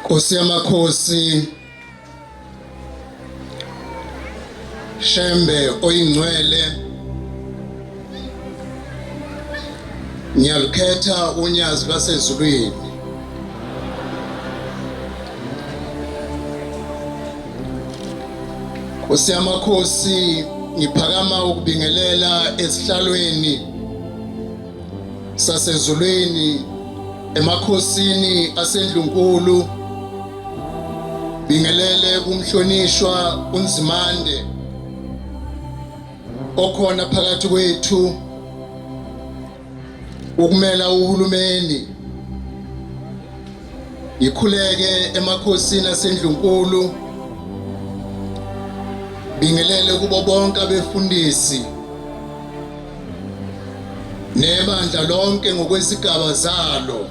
Nkosi yamakhosi, Shembe oyingcwele, ngiyalukhetha unyazi lwasezulwini. Nkosi yamakhosi, ngiphakama ukubingelela esihlalweni sasezulwini emakhosini asendlunkulu, bingelele kumhlonishwa uNzimande okhona phakathi kwethu ukumela uhulumeni. Ngikhuleke emakhosini asendlunkulu, bingelele kubo bonke abefundisi nebandla lonke ngokwesigaba zalo.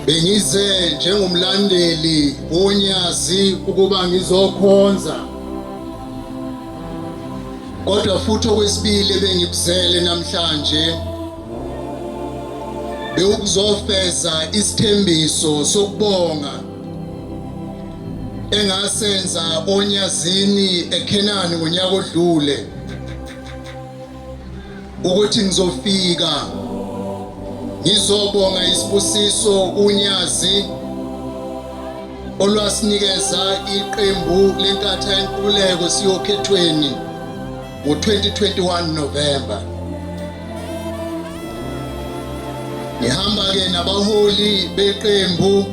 Bengize njengomlandeli woNyazi ukuba ngizokhonza, kodwa futhi okwesibili bengikuzele namhlanje bewukuzofeza isithembiso sokubonga engasenza oNyazini eKhenani ngonyaka odlule, ukuthi ngizofika ngizobonga isibusiso uNyazi olwasinikeza iqembu leNkatha Yenkululeko siyokhethweni ngo-2021 November. Ngihamba-ke nabaholi beqembu,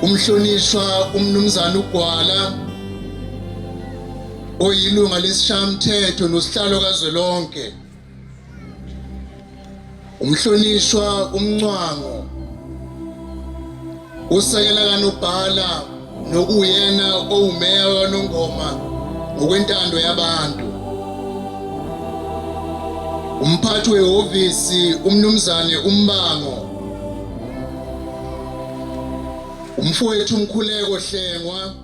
umhlonishwa uMnumzane uGwala oyilunga lesishayamthetho nosihlalo kazwelonke, umhlonishwa uMncwango usekela kanobhala nokuyena owumeya waNongoma ngokwentando yabantu, umphathi wehhovisi uMnumzane uMbango, umfowethu uMkhuleko Hlengwa.